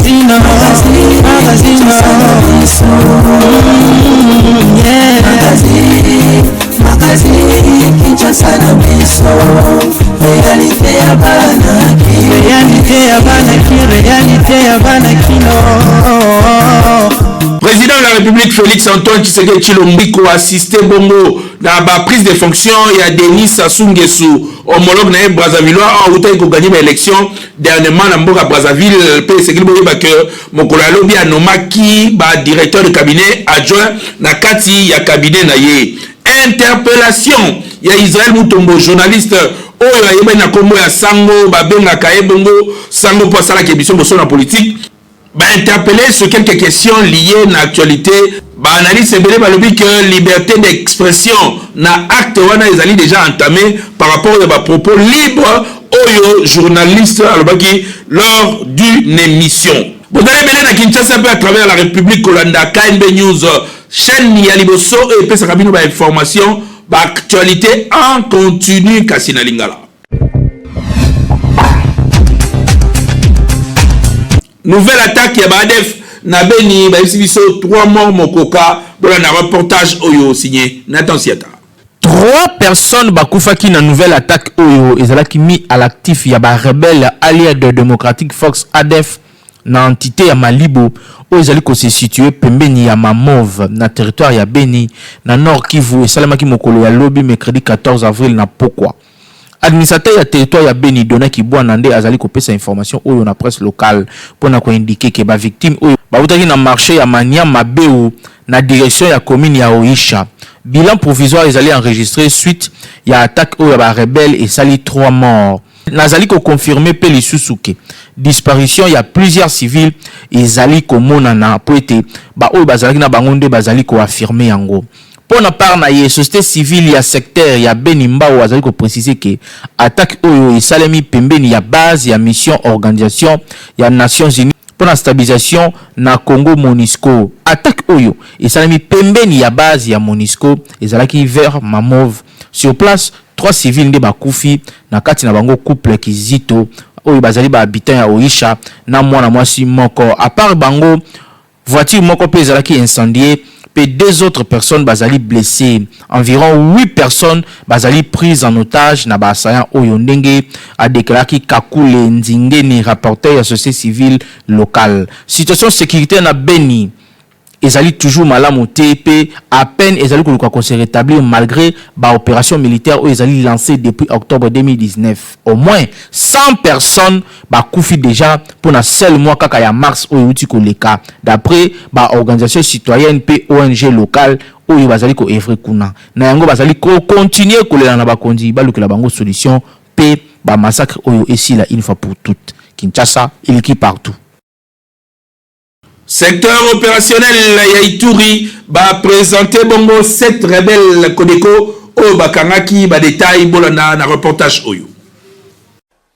Magazine, magazine, yeah. Magazine, Kinshasa na biso, réalité ya bana Réalité ya bana ki, réalité ya bana kino. Président de la République Félix Antoine Tshisekedi Tshilombo koassiste bongo na ba prise de fonction ya Denis Sassou Nguesso, homologue na ye Brazzavillois oyo awutaki kogagner ba élection dernièrement na mboka Brazzaville. Mpe esengeli boyeba ke mokolo ya lobi anomaki ba directeur de cabinet adjoint na kati ya cabinet na ye. Interpellation ya Israël Mutombo, journaliste oyo ayebani na nkombo ya Sango, babengaka ye bongo Sango mpo asalaka émission boso na politique, bainterpellé sur quelques questions liées na actualité. Baanalyste ebele balobi que liberté d'expression na acte wana ezali déjà entamé par rapport ya bapropos libre oyo journaliste alobaki lors d'une émission. Bozali ebele na Kinshasa mpe à travers la République kolanda KNB News, chaîne ya liboso oyo epesaka bino bainformation, baactualité en continu kasi na lingala. Nouvelle attaque ya baADF na Beni, bayebisi biso 3 morts mokoka. Bolanda reportage oyo signé Nathan Siata. Trois personnes bakufaki na nouvelle attaque oyo ezalaki mis à l'actif ya barebelle Allied Democratic Force, ADF, na entité ya Malibo oyo ezali kose situer pembeni ya Mamove na territoire ya Beni na Nord Kivu. Esalemaki mokolo ya lobi, mercredi 14 avril na pokwa. Administrateur ya territoire ya Beni, Donaki Bwana, nde azali kopesa information oyo na presse locale mpona koindiquer ke bavictime oyo bautaki na marché ya Maniama Beu na direction ya commune ya Oisha. Bilan provisoire ezali enregistré suite ya attaque oyo ya barebelle esali 3 morts. Nazali koconfirmer mpe lisusu ke disparition ya plusieurs civils ezali komonana mpo ete baoyo bazalaki na bango nde bazali koaffirmer yango. Mpo na part na ye, société civile ya secteur ya Beni Mbao azali kopréciser ke attaque oyo esalemi pembeni ya base ya mission Organisation ya Nations Unies mpo na stabilisation na Congo, MONUSCO. Attaque oyo esalemi pembeni ya base ya MONUSCO ezalaki vers Mamove. Sur place, trois civils nde bakufi, na kati na bango couple Kizito oyo bazali bahabitant ya Oisha na mwana mwasi moko. À part bango, voiture moko mpe ezalaki incendié mpe deux autres personnes bazali blessées. Environ huit personnes bazali prises en otage na baassaillant oyo, ndenge adéclaraki Kakule Nzingeni, rapporteur ya société civile locale. Situation sécuritaire na Beni ezali toujours malamu te mpe à peine ezali koluka kose rétablir malgré baopération militaire oyo ezali lancée depuis octobre 2019. Au moins 100 personnes bakufi déjà mpona seul mois kaka ya mars oyo euti koleka, d'après baorganisation citoyenne mpe ONG locale oyo bazali koœuvrer kuna. Na yango, bazali kocontinuer kolela na bakonzi balukela bango solution mpe bamassacre oyo esila une fois pour toutes. Kinshasa eleki partout. Secteur opérationnel ya Ituri, baprésente bongo sept rebelles Codeco oyo bakangaki. Badetail, bolanda na reportage oyo.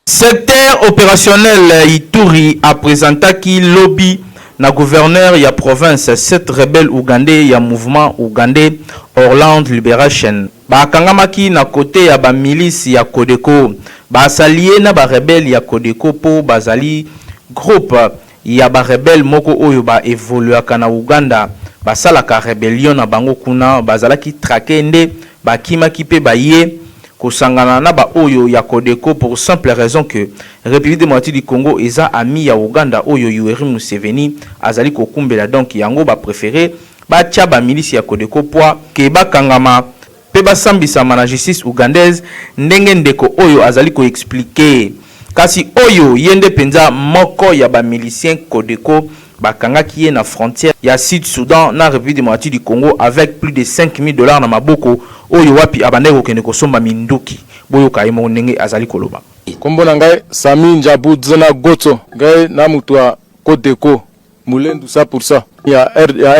Secteur opérationnel Ituri apresentaki lobi na gouverneur ya province sept rebelles ougandais ya mouvement ougandais Orland Liberation. Bakangamaki na kote ya bamilisi ya Codeco. Basali ye na barebele ya Codeco mpo bazali groupe ya barebele moko oyo baevoluaka na Uganda, basalaka rébellion na bango kuna. Bazalaki traqué nde bakimaki mpe baye kosangana na baoyo ya Codeco pour simple raison que République démocratique du Congo eza ami ya Uganda oyo Yoweri Museveni azali kokumbela. Donc yango bapréféré batia bamilisi ya Codeco po ke bakangama mpe basambisama na justice ougandaise, ndenge ndeko oyo azali koexpliquer. Kasi oyo ye nde mpenza moko ya bamilicien Codeco bakangaki ye na frontière ya Sud Soudan na République démocratique du Congo avec plus de 5000 $ na maboko, oyo wapi abandaki kokende kosomba minduki. Boyoka ye moko ndenge azali koloba. Nkombo na ngai Sami Njabu Dzena Gotso. Ngai na moto ya Codeco Mulendu 100% ya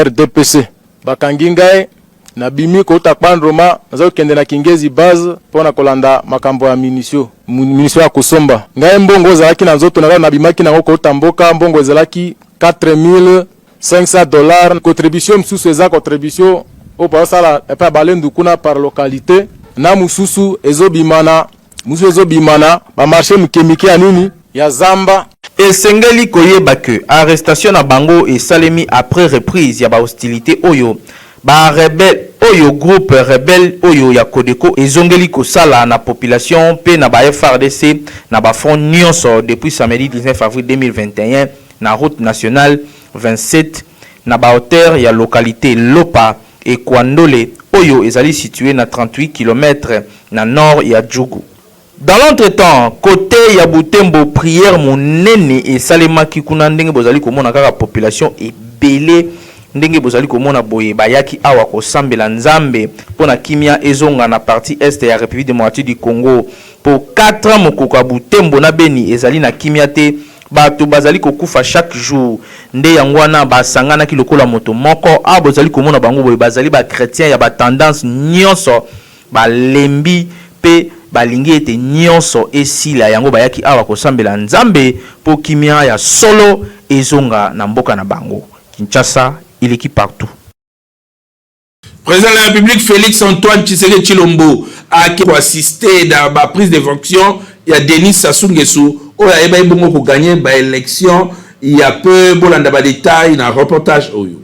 RDPC. Bakangi ngai, nabimi kouta Kpandroma, naza kokende na Kingezi base mpo na kolanda makambo ya munition, munition ya kosomba. Ngai mbongo ezalaki na nzoto na ngai, nabimaki nango kouta mboka, mbongo ezalaki 4500 $. Contribution mosusu eza contribution oyo bazosala epai ya Balendu kuna par localité, na mosusu ezobima na mosusu ezobima na bamarché mike mike ya nini ya zamba. Esengeli koyeba que arrestation na bango esalemi après reprise ya ba hostilites oyo ba rebelles oyo groupe rebelle oyo ya Codeco ezongeli kosala na population mpe na ba FARDC na ba fronts nionso depuis samedi 19 avril 2021 na route nationale 27 na ba hauteurs ya localite Lopa et Kwandole oyo ezali situee na 38 kilomètres na nord ya Djugu. Dans l'entre temps, cote ya Butembo prière monene esalemaki kuna ndenge bozali komona kaka population ebele ndenge bozali komona boye bayaki awa kosambela Nzambe mpo na kimia ezonga na partie est ya Republique democratique du Congo mpo 4 ans mokoko ya Butembo na Beni ezali na kimia te bato bazali kokufa chaque jour nde yango wana basanganaki lokola moto moko awa bozali komona bango boye bazali ba chretiens ya ba tendance nionso Balembi mpe balingi ete nyonso esila, yango bayaki awa kosambela Nzambe mpo kimia ya solo ezonga na mboka na bango. Kinshasa eleki partout. Président de la République Félix Antoine Tshisekedi Tshilombo ake ko assister na ba prise de fonction ya Denis Sassou Nguesso oyo ayebaki bongo ko gagner ba élections ya peu. Bolanda ba détails na reportage oyo.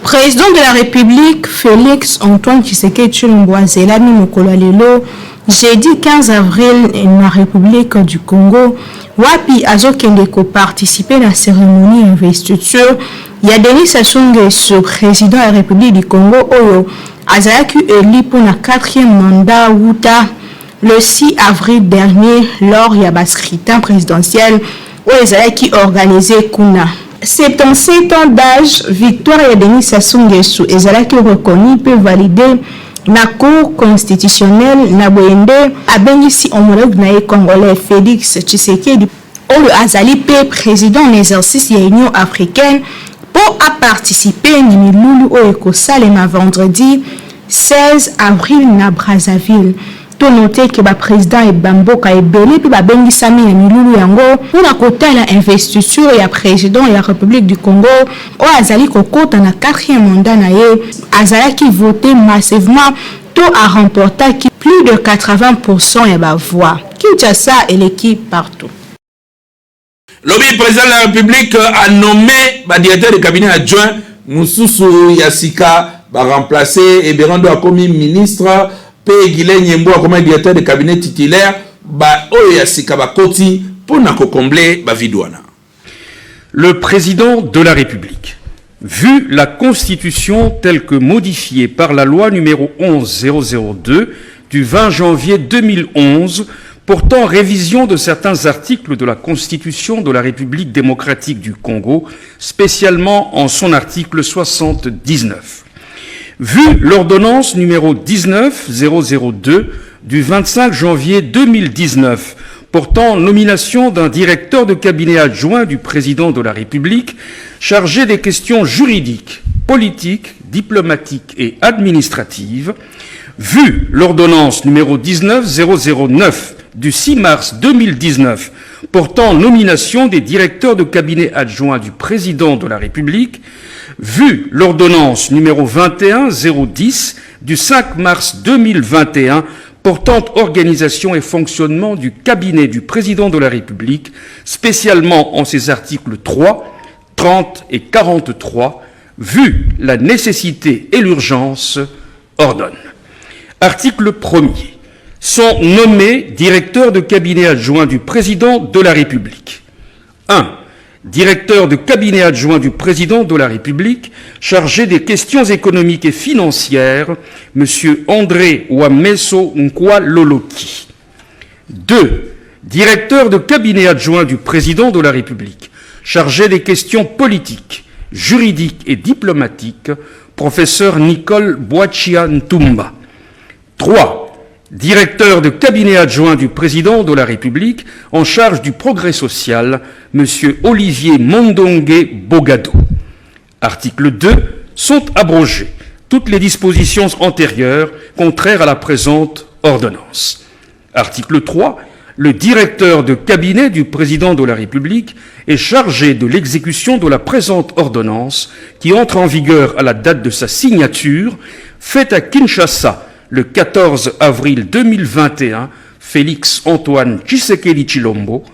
President de la Republique Felix Antoine Tshisekedi Tshilombo azelami mokolo ya lelo jeudi 15 avril na Republique du Congo wapi azokende ko participer na ceremonie ya investiture ya Denis Sassou Nguesso president ya Republique du Congo oyo azalaki elu mpo na quatrième mandat wuta le 6 avril dernier lors ya ba scrutins presidentiels oyo ezalaki organise kuna. 77 ans d'age, victoire ya Denis Sassou Nguesso ezalaki reconnue mpe validee na Cour constitutionnelle na boye nde abengisi homologue na ye congolais Felix Tshisekedi oyo azali mpe president en exercice ya Union africaine mpo a participer na milulu oyo ekosalema vendredi 16 avril na Brazzaville. To noter que ba presidents ya ba mboka ebele mpe babengisami na milulu yango mpo na kotala investiture ya president ya Republique du Congo oyo azali kokota na quatrième mandat na ye. Azalaki vote massivement to a remportaki plus de 80 pourcent ya ba voix. Kinshasa eleki partout. Lobi president de la Republique a nomme ba directeur de cabinet adjoint mususu ya sika ba remplacer Eberando akomi ministre pe Guylain Nyembo akomi directeur de cabinet titulaire ba oyo ya sika bakoti pona ko combler ba vide wana. Le président de la République, vu la Constitution telle que modifiée par la loi numéro 11-002 du 20 janvier 2011 portant révision de certains articles de la Constitution de la République démocratique du Congo, spécialement en son article 79. Vu l'ordonnance numéro 19-002 du 25 janvier 2019 portant nomination d'un directeur de cabinet adjoint du président de la République chargé des questions juridiques, politiques, diplomatiques et administratives, vu l'ordonnance numéro 19-009 du 6 mars 2019 portant nomination des directeurs de cabinet adjoints du président de la République, vu l'ordonnance numéro 21-010 du 5 mars 2021 portant organisation et fonctionnement du cabinet du président de la République, spécialement en ses articles 3, 30 et 43, vu la nécessité et l'urgence, ordonne. Article 1er. Sont nommés directeurs de cabinet adjoint du président de la République. 1. Directeur de cabinet adjoint du président de la République, chargé des questions économiques et financières, M. André Wameso Nkwa Loloki. 2. Directeur de cabinet adjoint du président de la République, chargé des questions politiques, juridiques et diplomatiques, professeur Nicole Boachia Ntumba. 3. Directeur de cabinet adjoint du président de la République en charge du progrès social, M. Olivier Mondongue Bogado. Article 2. Sont abrogées toutes les dispositions antérieures contraires à la présente ordonnance. Article 3. Le directeur de cabinet du président de la République est chargé de l'exécution de la présente ordonnance qui entre en vigueur à la date de sa signature, faite à Kinshasa le 14 avril 2021, Félix Antoine Tshisekedi Tshilombo,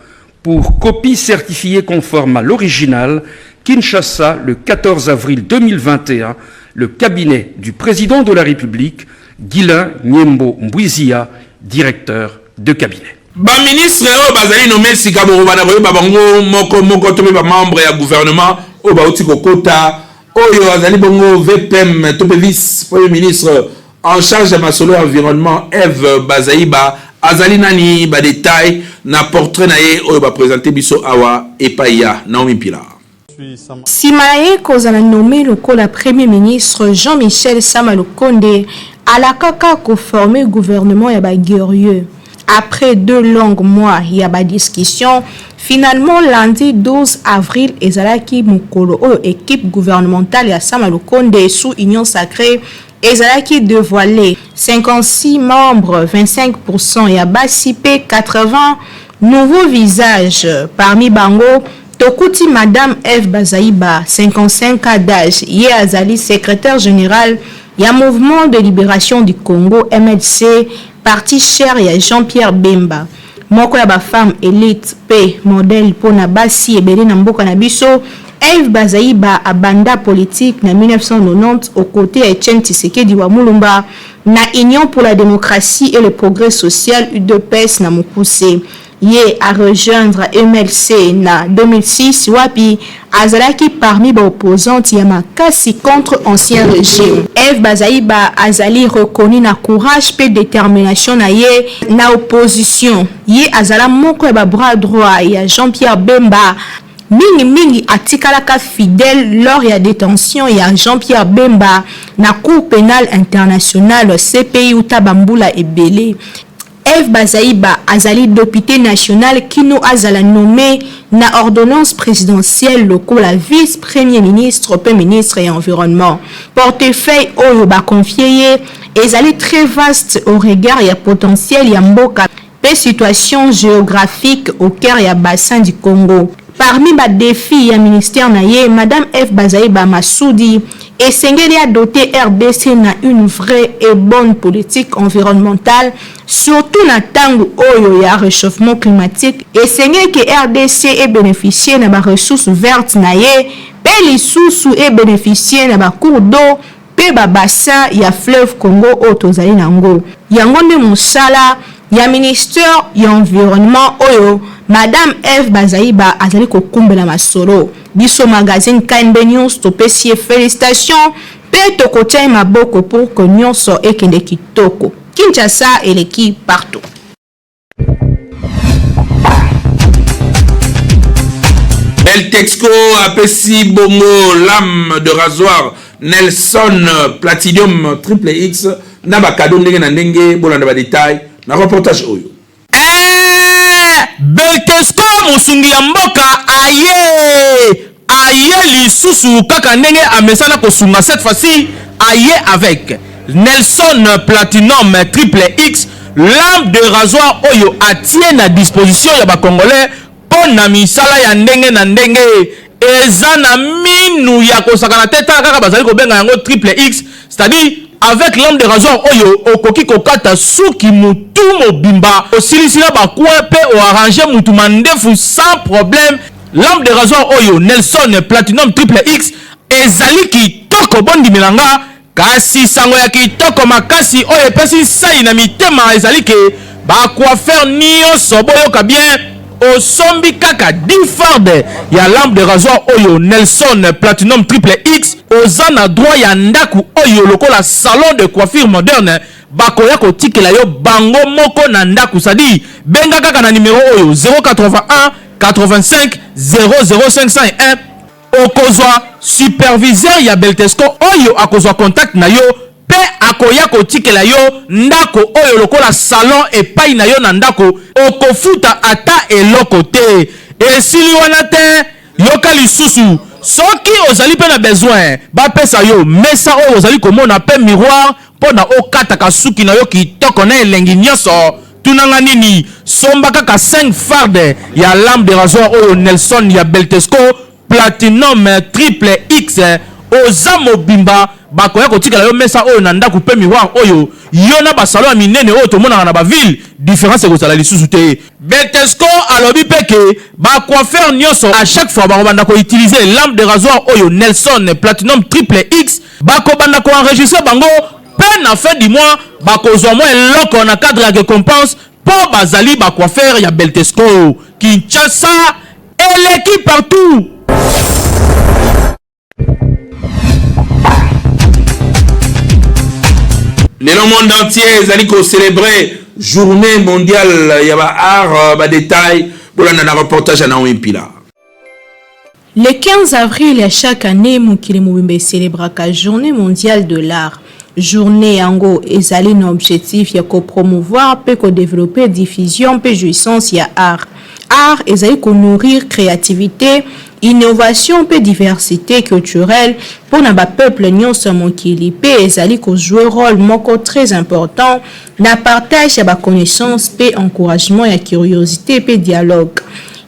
Pour copie certifiée conforme à l'original, Kinshasa, le 14 avril 2021, le cabinet du président de la République, Guilain Nyembo Mbwizia, directeur de cabinet. Ba ministres oyo bazali nomme sika bokobanda koyeba bango moko moko to mpe ba membres ya gouvernement oyo bauti kokota. Oyo azali bongo VPM to mpe vice premier ministre en charge ya masolo ya environnement Eve Bazaiba azali nani? Ba details na portrait na ye oyo ba presenter biso awa epai ya Naomi Mpila. Sima na ye kozala nomme lokola Premier ministre, Jean-Michel Sama Lukonde alakaka ko former gouvernement ya ba guerrieux. Après deux longues mois ya ba discussions, finalement lundi 12 avril ezalaki mokolo oyo equipe gouvernementale ya Sama Lukonde sous Union sacree ezalaki devoiler. 56 membres, 25% ya basi mpe 80 nouveaux visages. Parmi bango, tokuti Madame Eve Bazaiba, 55 ans d'âge, ye azali secrétaire général ya Mouvement de Libération du Congo, MLC, parti cher ya Jean-Pierre Bemba. Moko ya ba femmes élite mpe modèle mpo na basi ebele na mboka na biso, Eve Bazaiba abanda politique na 1990 aux côtés ya Etienne Tshisekedi wa Mulumba na Union pour la démocratie et le progrès social, UDPS na mokuse. Ye a rejoindre MLC na 2006 wapi azalaki parmi ba opposantes ya makasi contre ancien régime. Eve Bazaiba azali reconnu na courage mpe détermination na ye na opposition. Ye azala moko ya ba bras droit ya Jean-Pierre Bemba. Mingimingi atikalaka fidèle lors ya detention ya Jean-Pierre Bemba na Cour penale internationale, CPI, uta bambula ebele. Eve Bazaiba azali depute national kino azala nommé na ordonnance présidentielle lokola vice-premier ministre mpe ministre ya environnement. Portefeuille oyo baconfier ye ezali très vaste au regard ya potentiel ya mboka mpe situation géographique au cœur ya bassin du Congo. Parmi ba défis ya ministère na ye, Madame Eve Bazaiba Masudi esengeli adoter RDC na une vraie et bonne politique environnementale, surtout na ntango oyo ya réchauffement climatique. Esengeli ke RDC ebénéficie na baressources vertes na ye mpe lisusu ebénéficie na bacours d'eau mpe babassin ya fleuve Congo oyo tozali nango. Yango nde mosala ya ministère ya environnement oyo Madame Eve Bazaiba azali kokumbela masolo. Biso magazine KNB News topesi ye félicitation mpe tokotia ye maboko pour que nyonso ekende kitoko. Kinshasa eleki partout. Beltexco apesi bongo lame de rasoir Nelson Platinum Triple X na bacadeaux ndenge na ndenge. Bolanda badetail na reportage oyo. Beltexco, mosungi ya mboka, aye aye lisusu kaka ndenge amesana kosunga. Cette fois-ci aye avec Nelson Platinum Triple X, lame de rasoir oyo atie na disposition ya bacongolais mpo na misala ya ndenge na ndenge. Eza na minu ya kosakana te. Tala kaka, bazali kobenga yango Triple X, c'est-à-dire avec lame de rasoir oyo okoki kokata suki mutu mobimba, osilisi na bacoin mpe oarranger mutu mandefu sans problème. Lame de rasoir oyo Nelson Platinum Triple X ezali kitoko, bondimela nga. Kasi sango ya kitoko makasi oyo epesi nsai na mitema ezali ke bacoiffeur nyonso, boyoka bien, osombi kaka 10 farde ya lame de rasoir oyo Nelson Platinum Triple X, oza na droit ya ndako oyo lokola salon de coiffure moderne bakoya kotikela yo bango moko na ndako. C'est-à-dire benga kaka na numero oyo 081 85 00501, okozwa superviseur ya Beltexco oyo akozwa contact na yo mpe akoya kotikela yo ndako oyo lokola salon epai na yo na ndako, okofuta ata eloko te. Esili wana te, yoka lisusu, soki ozali mpe na besoin bapesa yo mesa oyo ozali komona mpe miroir mpo na okataka suki na yo kitoko na elengi nyonso, tunanga nini? Somba kaka 5 farde ya lame de rasoir oyo Nelson ya Beltexco Platinum Triple X. Oza mobimba bakoya kotikela yo mesa oyo na ndaku pe miroir oyo, yo na ba salon ya minene oyo tomonaka na ba ville difference ekozala lisusu te. Betesco alobi pe ke ba coiffeurs nionso à chaque fois bakobanda ko utiliser lame de rasoir oyo Nelson Platinum Triple X bakobanda ko enregistrer bango pe na fin du mois bakozua mwa eloko na cadre ya recompense po bazali ba coiffeurs ya Beltesco. Kinshasa eleki partout! Lelo monde entier ezali ko celebrer journée mondiale ya ba art ba detail bolanda na reportage ya Naomi Mpila. Le 15 avril ya chaque annee, mokili mobimba e celebraka Journee mondiale de l'art. Journee yango ezali na objectif ya ko promouvoir mpe ko developper diffusion mpe jouissance ya art. Art ezali ko nourrir creativite, innovation mpe diversite culturelle mpo na ba peuples nionso ya mokili mpe ezali ko jouer role moko très important na partage ya ba connaissances mpe encouragement ya curiosite mpe dialogue.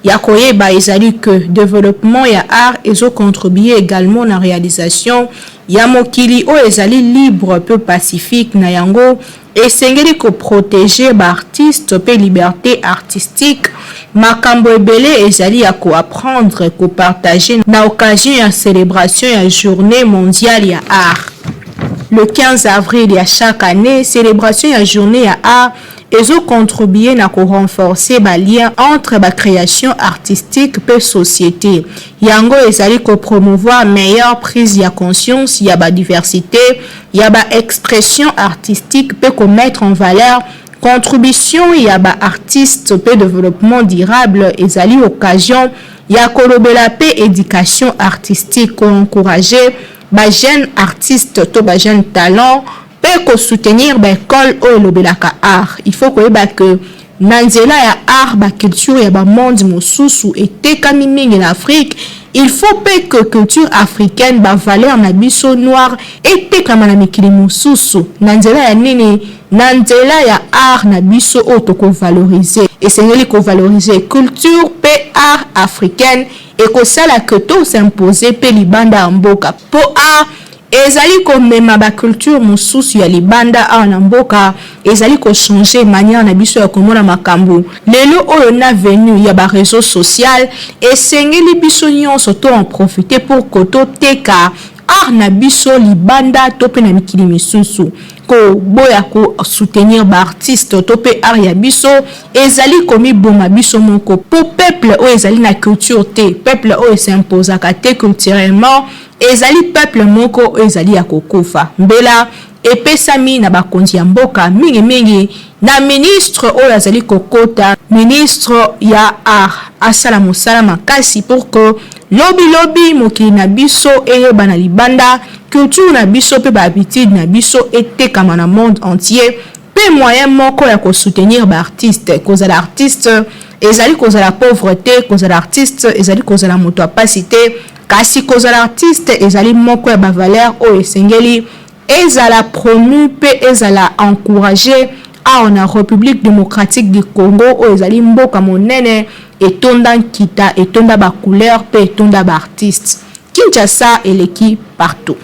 Ya koyeba ezali que developpement ya art ezo contribuer egalement na realisation ya mokili oyo ezali libre mpe pacifique, na yango esengeli ko proteger ba artistes mpe liberte artistique. Makambo ebele ezali ya ko apprendre, ko partager na occasion ya celebration ya journee mondiale ya art. Le 15 avril ya chaque annee, celebration ya journee ya art ezo contribuer na ko renforcer ba liens entre ba creations artistiques mpe societe. Yango ezali ko promouvoir meilleure prise ya conscience ya ba diversite ya ba expressions artistiques mpe ko mettre en valeur contribution ya ba artistes mpe developpement durable. Ezali occasion ya kolobela mpe education artistique, ko encourager ba jeunes artistes to ba jeunes talents mpe ko soutenir ba ecoles oyo elobelaka art. Il faut koyeba que na nzela ya art ba culture ya ba monde mosusu etekami mingi na Afrique. Il faut mpe que culture africaine, ba valeurs na biso noire etekama na mikili mosusu. Na nzela ya nini? Na nzela ya art na biso oyo toko valoriser. Esengeli ko valoriser culture mpe art africaine, ekosala que to s'imposer mpe libanda ya mboka mpo art ezali komema ba culture mosusu ya libanda awa na mboka, ezali ko changer manière na biso ya komona makambo. Lelo oyo na venue ya ba reseaux social, esengeli biso nionso to en profiter pour que toteka art na biso libanda to mpe na mikili misusu. Koboya ko soutenir ba artistes to mpe art ya biso ezali komiboma biso moko mpo peuple oyo ezali na culture te, peuple oyo e s'imposaka te culturellement, ezali peuple moko oyo ezali ya kokufa. Mbela epesami na bakonzi ya mboka, mingi mingi na ministre oyo azali kokota, ministre ya art, asala mosala makasi pour que lobi lobi mokili na biso eyebana libanda, culture na biso mpe ba habitudes na biso etekama na monde entier mpe moyen moko ya ko soutenir ba artistes. Kozala artiste ezali kozala pauvre te, kozala artiste ezali kozala moto ya pasi te, kasi kozala artiste ezali moko ya ba valeurs oyo esengeli ezala promu mpe ezala encourager awa na Republique democratique du Congo oyo ezali mboka monene etonda nkita, etonda ba couleurs mpe etonda ba artistes. Kinshasa eleki partout.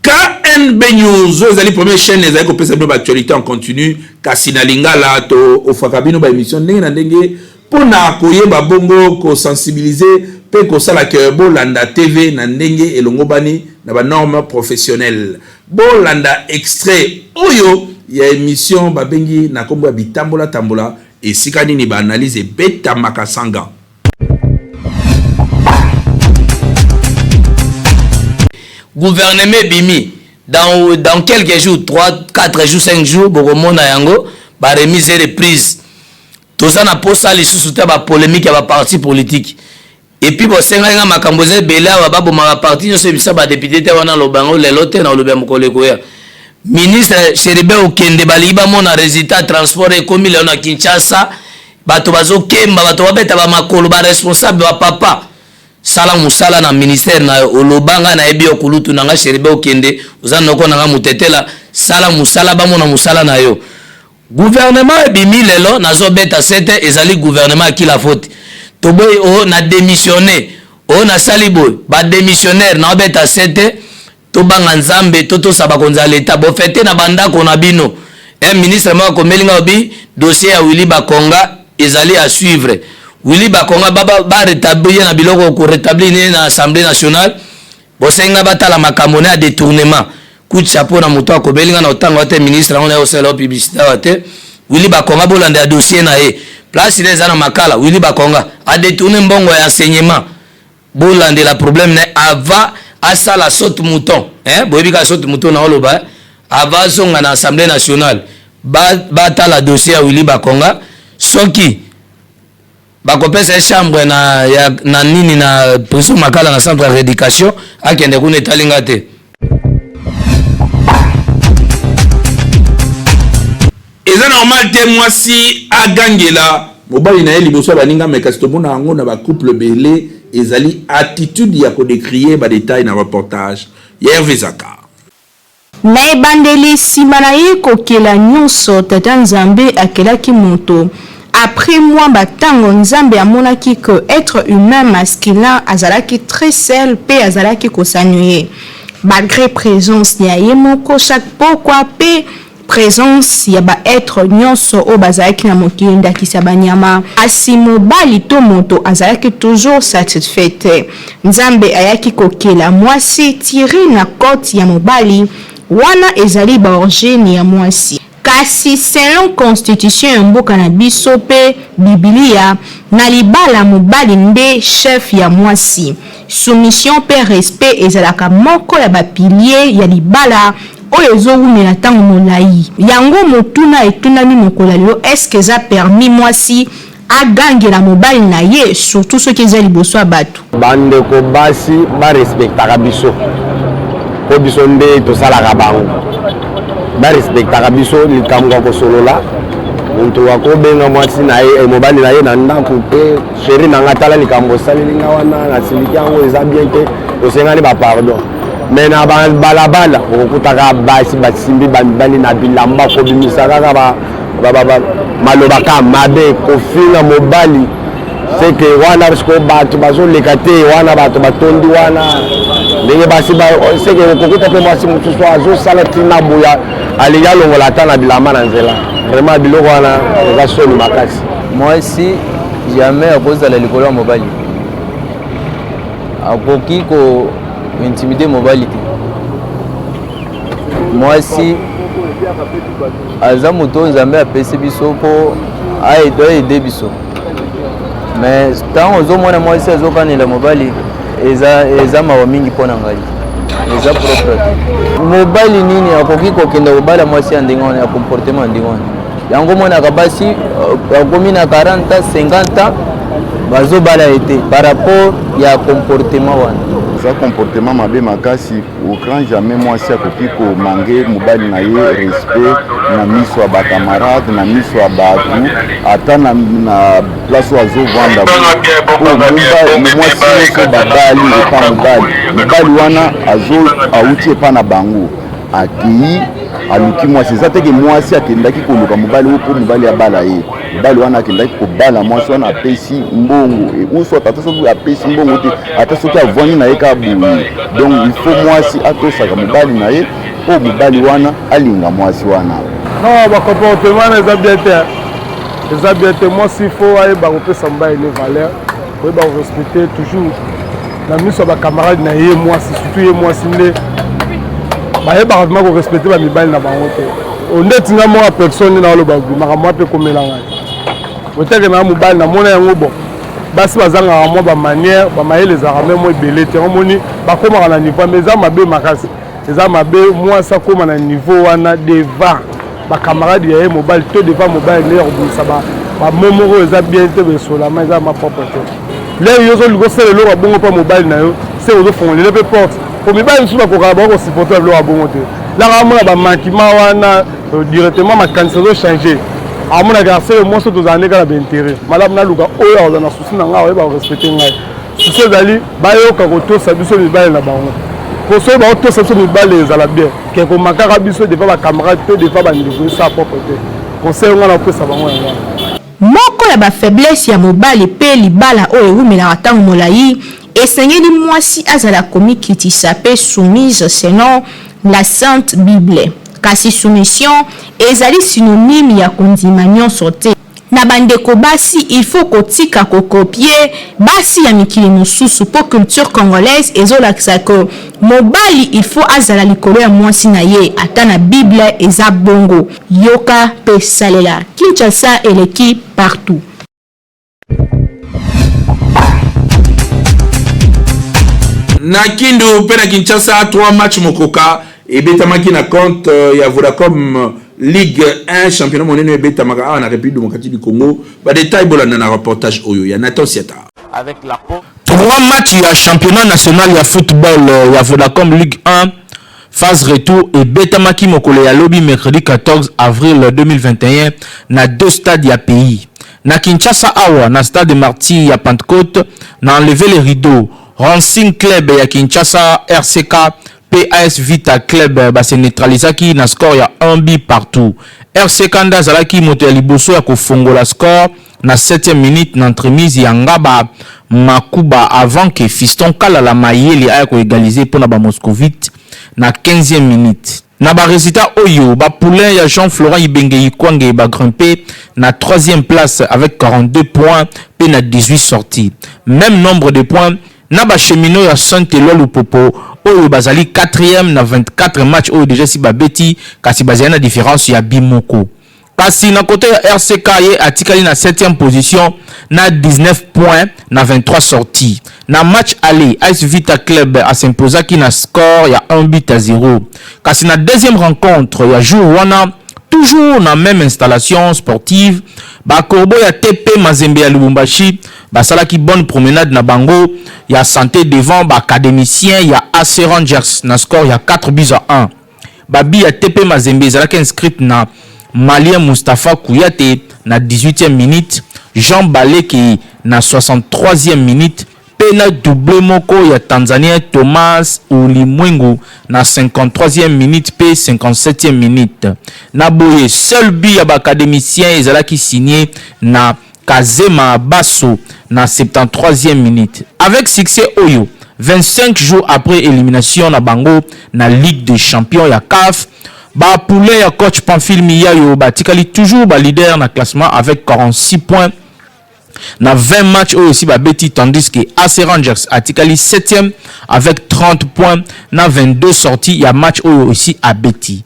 KNB News oyo ezali première chaîne ezali kopesa bino ba actualité en continu kasi na lingala to ofaka bino ba émission ndenge na ndenge mpo na koyeba bongo ko sensibiliser mpe kosala ke bolanda TV na ndenge elongobani na ba normes professionnelles. Bolanda extrait oyo ya émission babengi na kombo ya bitambola tambola esika nini ba analyse ebetamaka sans gants. Gouvernement ebimi dans, dans quelques jours, 3, 4 jours, 5 jours, bokomona yango, ba remise et reprise. Toza na posa lisusu te ba polemique ya ba parti politique. Et puis bosengaki nga makambo eza ebele awa baboma ba parti nyonso ebisa ba député te wana loba yango lelo te na oloba ya mokolo ekoya. Ministre Chérubin Okende balingi bamona résultat transport ekomi lelo na Kinshasa, bato bazokemba, bato babeta ba makolo, ba responsable ba papa. Sala mosala na ministère na yo, oloba nga nayebi yo kulutu na nga Chérubin Okende, oza noko na nga mutetela, sala mosala bamona mosala na yo. Gouvernement ebimi lelo nazo beta sete ezali gouvernement ya kila faute. Toboyi oh na demissionner oh nasali boye ba demissionnaire nao beta sete tobanga nzambe totosa bakonzi ya l'etat bo fete na ba ndako na bino. Un ministre moko akomeli nga obi dossier ya Willy Bakonga ezali à suivre. Willy Bakonga ba ba, ba retablir ye na biloko ko retablir ye na Assemblée nationale. Bosengi nga batala makambo na ya detournement. Coup de chapeau na moto akobeli nga na otanga yo te ministre yango naye kosala yo publicité awa te. Willy Bakonga bolanda ya dossier na ye. Place na eza na Makala. Willy Bakonga a detourner mbongo ya enseignement. Bolandela problème na ye avant asala saute mouton. Hein? Boyebi kaka saute mouton na oloba hein? Avant azonga na Assemblée nationale ba batala dossier ya Willy Bakonga soki Bakopesa ye chambre na ya na nini na prison Makala na centre ya reeducation akende kuna etali nga te. Eza normal te mwasi agangela mobali na ye liboso ya baninga mais kasi tomona yango na ba couple ebele ezali attitude ya ko decrier ba details na reportage ya Herve Zaka. Na ebandeli, sima na ye kokela nionso, Tata Nzambe akelaki moto. Après mua ba tango, Nzambe amonaki que etre humain masculin azalaki très seul pe azalaki ko s'ennuyer. Malgre presence ya ye moko chaque pokwa pe presence ya ba etres nionso oyo bazalaki na mokili ndakisa ba nyama, kasi mobali to moto azalaki toujours satisfait te. Nzambe ayaki kokela mwasi tire na cote ya mobali, wana ezali ba orgine ya mwasi. Kasi selon constitution ya mboka na biso pe bibilia, na libala mobali nde chef ya mwasi. Soumission pe respect ezalaka moko ya ba piliers ya libala oyo ezo wumela tango molayi. Yango motuna etunami mokolo ya lelo est ce que eza permis mwasi agangela mobali na ye surtout soki eza liboso ya batu. Ba ndeko basi ba respectaka biso po biso nde tosalaka bango ba respectaka biso likambo ya kosolola moto akobenga mwasi na ye eh, mobali na ye na ndako te sheri na nga tala likambo osaleli nga wana nasiliki yango eza bien te tosengani bapardon me na balabala okokutaka basi basimbi bamibali na bilamba kobimisa kaka maloba ka mabe kofinga mobali seke wana sikoyo bato bazoleka te wana bato batondi wana ndenge basi seke okokuta mpe mwasi mosusu azosala ntina boya alingi alongola ata na bilamba na nzela vraiment biloko wana eza soni makasi mwasi jamais akozala likolo ya mobali akoki ko intimide mobali te mwasi aza moto oyo nzambe apesi biso mpo aide biso mais ntango ozomona mwasi azokanela mobali eza, eza mawa mingi mpo na ngai eza propre te mobali nini akoki kokende kobala mwasi ya ndenge wana ya comportement ya ndenge wana yango omonaka basi euh, bakomi na 40 50 ans bazobala ye te par rapport ya comportement wana eza comportement mabe makasi Au grand jamais mwasi akoki ko manquer mobali na ye respect na miso ya ba camarades, na miso ya batu, ata na, na place oyo azovanda po mwasi nyonso babali epa mobali, mobali wana azo awuti epa na bango akei aluki mwasi. Eza te ke mwasi akendaki koluka mobali oyo po mobali abala ye. Mobali wana akendaki kobala mwasi wana apesi mbongo ou soit ata soki apesi mbongo te, ata soki avwani na ye kaka boye. Donc il faut mwasi atosaka mobali na ye mpo mobali wana alinga mwasi wana. Non, ba comportement wana eza bien te, eza bien te. Mwasi il faut ayeba kopesa mobali ne valeur, koyeba korespecte toujours na miso ya bacamarade na ye mwasi, surtout ye mwasi nde bayebaka vraiment korespecte bamibali na bango te. Ndeti nga moko personne nde naoloba makambo wana mpe ekomela ngai oteke na mobali namona yango bon basi bazangaka mwa bamanière bamayele ezalaka me mwa ebele te omoni bakomaka na niveau mais eza mabe makasi eza mabe mwasi akóma na niveau wana devant bacamarade ya ye mobali to devant mobali nde ya kobimisa bamo moko eza bien te besolama eza ma propre te leo yo ozolinga osala eloko ya bongo mpa mobali na yo se ozofongolela mpe porte po mibali mosusu bakokaka bango kosupporte biloko ya bongo te laka amona bamankima wana euh, directement makanisi azo change amonaka asele mwasi oyo tozala nde kaka bainteret malamu naluka oyo akozala na susi na ngai oyeba korespecte ngai susi ezali bayoka kotosa biso mibali na bango po soki baotosa biso mibali ezala bien ke komakaka biso devant bacamarade to devant bandeko esa propre te. Conseil nga napesa bango yango wana. Moko ya ba faiblesse ya mobali pe libala oyo ewumelaka tango molayi, esengeli mwasi azala komikitisa pe soumise selon la sainte bible. Kasi soumission ezali synonyme ya kondima nionso te. Na ba ndeko basi il faut kotika ko copier basi ya mikili mosusu po culture congolaise ezolakisa que mobali il faut azala likolo ya mwasi na ye ata na bible eza bongo. Yoka pe salela. Kinshasa eleki partout. Na Kindu mpe na Kinshasa, 3 match mokoka ebetamaki na compte euh, ya Vodacom Ligue 1 championnat monene ebetamaka awa na République démocratique du Congo. Ba détails bolanda na reportage oyo ya Nathan Siata. Avec la Trois matchs ya championnat national ya football euh, ya Vodacom Ligue 1 phase retour ebetamaki mokolo ya lobi mercredi 14 avril 2021 na deux stades ya pays. Na Kinshasa awa na stade des Martyrs ya Pentecôte na enlever les rideaux Racing Club ya Kinshasa RCK mpe AS Vita Club ba se neutralisaki na score ya 1 but partout. RCK nde azalaki moto ya liboso ya kofongola score na septième minute na entremise ya Ngaba Makuba avant que Fiston Kalala Mayele aya ko egaliser mpo na ba Moscovites na quinzième minute. Na ba resultats oyo, ba poulains ya Jean-Florent Ibenge Ikwange ba grimper na troisième place avec 42 points mpe na 18 sorties. Meme nombre de points na ba cheminots ya Saint-Eloi Lupopo oyo bazali quatrième na 24 matchs oyo dejà esi babeti kasi bazali na difference ya but moko. Kasi na cote ya RCK ye atikali na septième position na 19 points na 23 sorties. Na match aller, AS Vita Club a s'imposaki na score ya 1 but à 0. Kasi na deuxième rencontre ya jour wana, toujours na meme installation sportive, ba corbeaux ya TP Mazembe ya Lubumbashi basalaki bonne promenade na bango ya sante devant ba academiciens ya AC Rangers na score ya 4 buts à 1. Ba buts ya TP Mazembe ezalaki inscrite na Malien Moustapha Kouyate na 18e minute, Jean Baleke na 63e minute mpe na double moko ya Tanzanien Thomas Ulimwengu na 53e minute mpe 57e minute. Na boye, seul but ya ba academiciens ezalaki signe na Kazema Baso na 73e minute. Avec succès oyo, 25 jours après elimination na bango na Ligue des champions ya CAF, ba poulains ya coach Pamphile Miyayo batikali toujours ba leaders na classement avec 46 points na 20 matchs oyo esi babeti tandis que AC Rangers atikali 7e avec 30 points na 22 sorties ya match oyo esi abeti.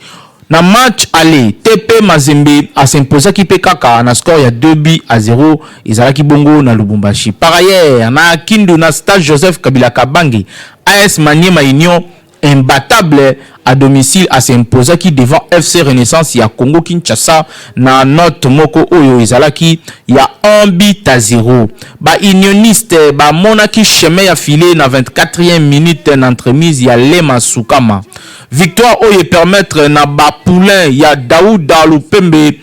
Na match aller, TP Mazembe a s'imposaki mpe kaka na score ya 2 buts à 0, ezalaki bongo na Lubumbashi. Par ailleurs, na Kindu na stade Joseph Kabila Kabange, AS Maniema Union imbattable à domicile a s'imposaki devant FC Renaissance ya Congo Kinshasa na note moko oyo ezalaki ya 1 but à 0. Ba unionistes bamonaki chemin ya filet na 24e minute na entremise ya Lema Sukama. Victoire oyo e permettre na ba poulains ya Daouda Lupembe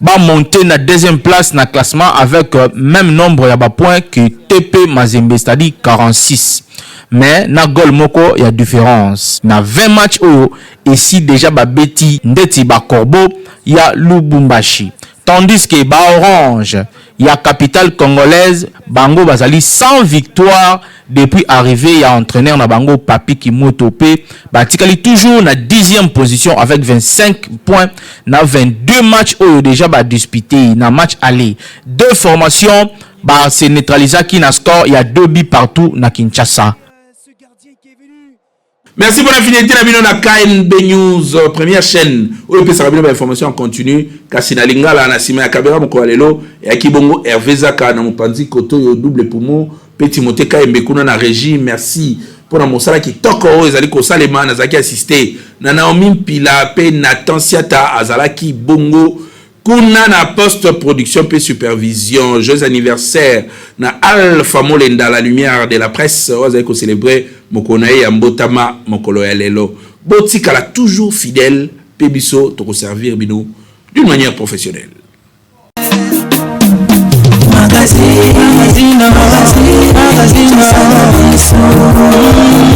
ba monter na deuxième place na classement avec meme nombre ya ba points que TP Mazembe c'est-à-dire 46 mais na goal moko ya difference na 20 matchs oyo esi dejà ba beti ndeti ba corbeaux ya Lubumbashi tandis que ba orange ya capitale congolaise bango bazali sans victoire depuis arrivee ya entraineur na bango Papy Kimoto pe batikali toujours na dixième position avec 25 points na 22 matchs oyo dejà ba disputer na match aller deux formations ba se neutralisaki na score ya 2 buts partout na Kinshasa. Merci pour la fidélité na bino na KNB News, euh, première chaîne oyo epesaka bino ba information en continu kasi na lingala na sima ya kamera mokolo ya lelo eyaki bongo Hervé Zaka na mopanzi koto oyo double poumon mpe Timothée Kayembe kuna na régie. Merci mpo na mosala kitoko oyo ezali kosalema. Nazalaki assiste na Naomi Mpila mpe Nathan Siata azalaki bongo Kuna na post production pe supervision. Joyeux anniversaire na Alpha Molenda la lumière de la presse oyo azali ko celebrer mokolo na ye ya mbotama mokolo ya lelo. Botikala toujours fidèle pe biso toko servir bino d'une manière professionnelle. Magazine, magazine, magazine, magazine.